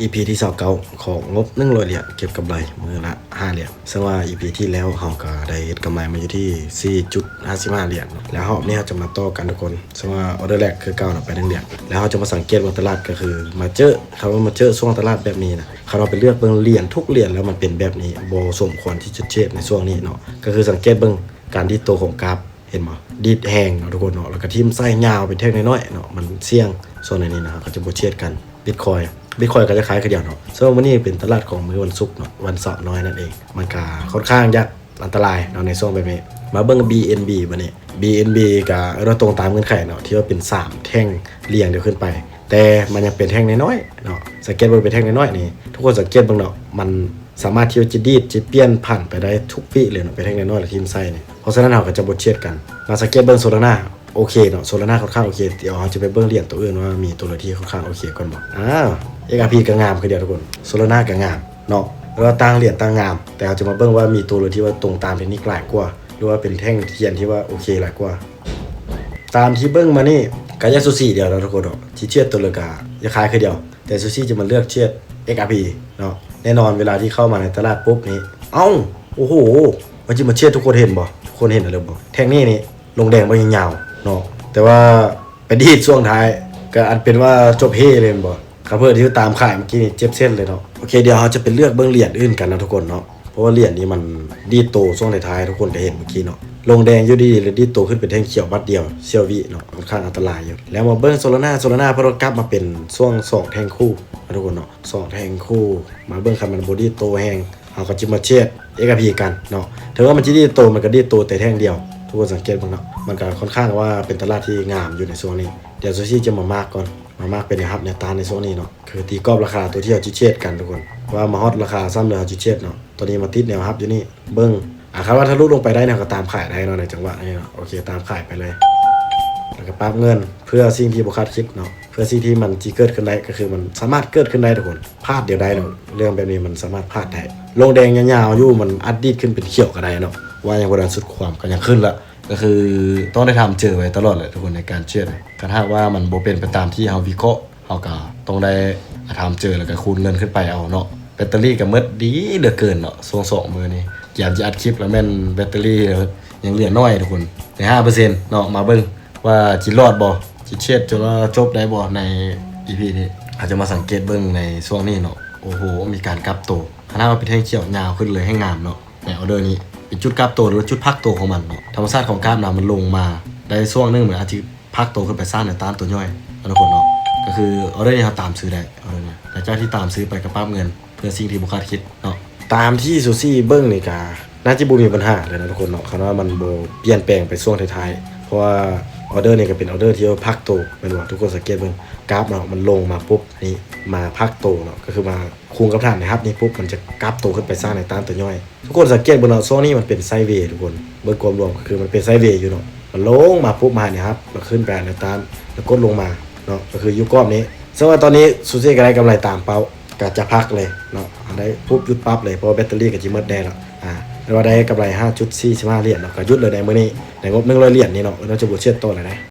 ອີພີທີຊາວເກົ້າ ຂອງງົບໜຶ່ງຮ້ອຍຫຼຽນ ເກັບກຳໄລມື້ລະຫ້າຫຼຽນ. ເຊິ່ງວ່າອີພີທີ່ແລ້ວເຮົາກໍໄດ້ເຮັດກຳໄລມາຢູ່ທີ່ສີ່ຈຸດຫ້າສິບຫ້າຫຼຽນເນາະ ແລ້ວຮອບນີ້ເຮົາຈະມາຕໍ່ກັນທຸກຄົນ. ເຊິ່ງວ່າອໍເດີແລກຄືເກົ່າເນາະ ໄປໜຶ່ງຫຼຽນ ແລ້ວເຮົາຈະມາສັງເກດເບິ່ງຕະຫຼາດ ກໍຄືມາເຈີ ຄັນວ່າມາເຈີຊ່ວງຕະຫຼາດແບບນີ້ນະ ຄັນວ່າໄປເລືອກເບິ່ງຫຼຽນທຸກຫຼຽນແລ້ວ ມັນເປັນແບບນີ້ ບໍ່ສົມຄວນທີ່ຈະເທຣດໃນຊ່ວງນີ້ເນາະ. ກໍຄືສັງເກດເບິ່ງການດີດໂຕຂອງກາຟ ເຫັນບໍ່? ດີດແຮງເນາະທຸກຄົນເນາະ ແລ້ວກໍຖິ້ມໄສ້ຍາວເປັນແທ່ງນ້ອຍໆເນາະ ມັນສ່ຽງ. ສ່ວນໃນນີ້ນະ ເຮົາກໍຈະບໍ່ເທຣດກັນ. ບິດຄອຍ ບິດຄອຍກໍຄ້າຍໆຄືດຽວເນາະ. ເຊິ່ງມື້ນີ້ເປັນຕະຫຼາດຂອງມື້ວັນສຸກເນາະ ວັນສາວນ້ອຍນັ້ນເອງ ມັນກໍຄ່ອນຂ້າງຈະອັນຕະລາຍເນາະໃນຊ່ວງແບບນີ້. ມາເບິ່ງບີເອັນບີບາດນີ້ ບີເອັນບີກໍເອີ້ນວ່າຕົງຕາມເງື່ອນໄຂເນາະ ທີ່ວ່າເປັນສາມແທ່ງລຽງດຽວຂຶ້ນໄປ ແຕ່ມັນຍັງເປັນແທ່ງນ້ອຍໆເນາະ. ສັງເກດເບິ່ງເປັນແທ່ງນ້ອຍໆນີ້ ທຸກຄົນສັງເກດເບິ່ງເນາະ ມັນສາມາດທີ່ວ່າຈະດີດ ຈະປ່ຽນຜັນໄປໄດ້ທຸກວິເລີຍເນາະ ເປັນແທ່ງນ້ອຍໆ ແລ້ວຖິ້ມໄສ້ນີ້. ເພາະສະນັ້ນເຮົາກໍຈະບໍ່ເທຣດກັນ. ມາສັງເກດເບິ່ງໂຊລານາ ໂອເຄເນາະ ໂຊລານາຄ່ອນຂ້າງໂອເຄ. ດຽວເຮົາຈະໄປເບິ່ງຫຼຽນໂຕອື່ນວ່າມີໂຕໃດທີ່ຄ່ອນຂ້າງໂອເຄກ່ອນບໍ່. ອາ ເອັກອາພີກໍງາມຄືດຽວທຸກຄົນ ໂຊລານາກໍງາມເນາະ ແລ້ວຕ່າງຫຼຽນຕ່າງງາມ. ແຕ່ເຮົາຈະມາເບິ່ງວ່າມີໂຕໃດທີ່ວ່າຕົງຕາມເທັກນິກຫຼາຍກວ່າ ຫຼືວ່າເປັນແທ່ງທຽນທີ່ວ່າໂອເຄຫຼາຍກວ່າ. ຕາມທີ່ເບິ່ງມານີ້ກໍຢາກສູສີດຽວເນາະທຸກຄົນເນາະ ທີ່ເທຣດໂຕເລີກກໍຢາກຄ້າຍຄືດຽວ ແຕ່ຊູຊີຈະມາເລືອກເທຣດ ເອັກອາພີ ເນາະ. ແນ່ນອນເວລາທີ່ເຂົ້າມາໃນຕະຫຼາດປຸບນີ້ ເອົ້າ ໂອ້ໂຫ ວ່າຊິມາເທຣດ ທຸກຄົນເຫັນບໍ່? ທຸກຄົນເຫັນແລ້ວບໍ່? ແທ່ງນີ້ນີ້ລົງແດງມາຍາວໆເນາະ ແຕ່ວ່າໄປດີດຊ່ວງທ້າຍ ກໍອັນເປັນວ່າຈົບເຮເລີຍແມ່ນບໍ່? ຄັນເພິ່ນທີ່ຕາມຂາຍເມື່ອກີ້ນີ້ເຈັບເສັ້ນເລີຍເນາະ. ໂອເຄ ດຽວເຮົາຈະໄປເລືອກເບິ່ງຫຼຽນອື່ນກັນເນາະທຸກຄົນເນາະ ເພາະວ່າຫຼຽນນີ້ມັນດີດໂຕຊ່ວງທ້າຍໆ ທຸກຄົນກໍເຫັນເມື່ອກີ້ເນາະ ລົງແດງຢູ່ດີໆ ແລ້ວດີດໂຕຂຶ້ນເປັນແທ່ງຂຽວບັດດຽວ ສ່ຽວວິເນາະ ຂ້ອນຂ້າງອັນຕະລາຍຢູ່. ແລ້ວມາເບິ່ງໂຊລານາ ໂຊລານາເພິ່ນກໍກັບມາເປັນຊ່ວງສອງແທ່ງຄູ່ເນາະທຸກຄົນເນາະ ສອງແທ່ງຄູ່. ມາເບິ່ງ ຄັນມັນບໍ່ດີດໂຕແຮງ ເຮົາກໍຈະມາເທຣດ ເອັກອາພີ ກັນເນາະ. ເຖິງວ່າມັນຈະດີດໂຕ ມັນກໍດີດໂຕແຕ່ແທ່ງດຽວ ທຸກຄົນສັງເກດເບິ່ງເນາະ ມັນກໍຄ່ອນຂ້າງວ່າເປັນຕະຫຼາດທີ່ງາມຢູ່ໃນຊ່ວງນີ້. ດຽວຊູຊີຈະມາມາກກ່ອນ ມາມາກເປັນແນວຮັບແນວຕ້ານໃນຊ່ວງນີ້ເນາະ ຄືຕີກອບລາຄາໂຕທີ່ເຮົາຈະເທຣດກັນທຸກຄົນ ວ່າມາຮອດລາຄາສ່ຳໃດເຮົາຈະເທຣດເນາະ. ຕອນນີ້ມາຕິດແນວຮັບຢູ່ນີ້ ເບິ່ງ ອາ ຄັນວ່າທະລຸລົງໄປໄດ້ເນາະ ເຮົາກໍຕາມຂາຍໄດ້ເນາະ ໃນຈັງຫວະນີ້ເນາະ. ໂອເຄ ຕາມຂາຍໄປເລີຍ ແລ້ວກໍປັບເງິນ ເພື່ອສິ່ງທີ່ບໍ່ຄາດຄິດເນາະ ເພື່ອສິ່ງທີ່ມັນຊິເກີດຂຶ້ນໄດ້ ກໍຄືມັນສາມາດເກີດຂຶ້ນໄດ້ທຸກຄົນ ພາດດຽວໄດ້ເນາະ ເລື່ອງແບບນີ້ມັນສາມາດພາດໄດ້. ລົງແດງຍາວໆຢູ່ ມັນອາດດີດຂຶ້ນເປັນຂຽວກໍໄດ້ເນາະ ວ່າຍັງບໍ່ທັນສຸດຄວາມ ກໍຍັງຂຶ້ນລະ. ກໍຄືຕ້ອງໄດ້ຖາມເຈີໄວ້ຕະຫຼອດແຫຼະທຸກຄົນ ໃນການເທຣດ ຄັນຫາກວ່າມັນບໍ່ເປັນໄປຕາມທີ່ເຮົາວິເຄາະ ເຮົາກໍຕ້ອງໄດ້ຖາມເຈີແລ້ວກໍຄູນເງິນຂຶ້ນໄປເອົາເນາະ. ແບັດເຕີຣີກໍໝົດດີເຫຼືອເກີນເນາະ ຊ່ວງສອງມື້ນີ້ ກຽມຈະອັດຄລິບແລ້ວແມ່ນແບັດເຕີຣີຍັງເຫຼືອໜ້ອຍທຸກຄົນ ໄດ້ຫ້າເປີເຊັນເນາະ. ມາເບິ່ງວ່າຊິລອດບໍ່ ຊິເທຣດຈົນວ່າຈົບໄດ້ບໍ່ໃນອີພີນີ້. ເຮົາຈະມາສັງເກດເບິ່ງໃນຊ່ວງນີ້ເນາະ ໂອ້ໂຫ ມີການກັບໂຕ ຄັນຫາກວ່າເປັນແທ່ງຂຽວຍາວຂຶ້ນເລີຍແຮ່ງງາມເນາະ. ໃນອໍເດີນີ້ເປັນຈຸດກັບໂຕ ຫຼືວ່າຈຸດພັກໂຕຂອງມັນເນາະ. ທຳມະຊາດຂອງກາຟນະ ມັນລົງມາໄດ້ຊ່ວງໜຶ່ງ ມັນອາດຈະພັກໂຕຂຶ້ນໄປສ້າງແນວຕ້ານໂຕຍ່ອຍເນາະທຸກຄົນເນາະ. ກໍຄືອໍເດີນີ້ເຮົາຕາມຊື້ໄດ້ ອໍເດີນີ້ ຫຼັງຈາກທີ່ຕາມຊື້ໄປກໍປັບເງິນ ເພື່ອສິ່ງທີ່ບໍ່ຄາດຄິດເນາະ. ຕາມທີ່ຊູຊີເບິ່ງນີ້ກໍໜ້າຈະບໍ່ມີບັນຫາເລີຍນະທຸກຄົນເນາະ ຄັນວ່າມັນບໍ່ປ່ຽນແປງໄປຊ່ວງທ້າຍໆ ເພາະວ່າອໍເດີນີ້ກໍເປັນອໍເດີທີ່ວ່າພັກໂຕແມ່ນບໍ່? ທຸກຄົນສັງເກດເບິ່ງ ກາຟເນາະ ມັນລົງມາປຸບນີ້ ມາພັກໂຕເນາະ ກໍຄືມາ ຄຸງກັບຖານແນວຮັບນີ້ປຸບ ມັນຈະກັບໂຕຂຶ້ນໄປສ້າງແນວຕ້ານໂຕຍ່ອຍ. ທຸກຄົນສັງເກດເບິ່ງເນາະ ຊ່ວງນີ້ມັນເປັນໄຊເວທຸກຄົນ ເບິ່ງກວມລວມກໍຄືມັນເປັນໄຊເວຢູ່ເນາະ ມັນລົງມາປຸບ ມາຫາແນວຮັບ ແລ້ວຂຶ້ນໄປຫາແນວຕ້ານ ແລ້ວກົດລົງມາເນາະ ກໍຄືຢູ່ກອບນີ້. ເຊິ່ງວ່າຕອນນີ້ຊູຊີກໍໄດ້ກຳໄລຕາມເປົ້າ ກໍຈະພັກເລີຍເນາະ ໄດ້ປຸບຢຸດປັບເລີຍ ເພາະວ່າແບັດເຕີຣີກໍຊິໝົດແດ່ເນາະ. ອາ ແຕ່ວ່າໄດ້ກຳໄລຫ້າຈຸດສີ່ສິບຫ້າຫຼຽນເນາະ ກໍຢຸດເລີຍໃນມື້ນີ້ ໃນງົບໜຶ່ງຮ້ອຍຫຼຽນນີ້ເນາະ ເຮົາຈະບໍ່ເທຣດຕໍ່ແລ້ວເດ້.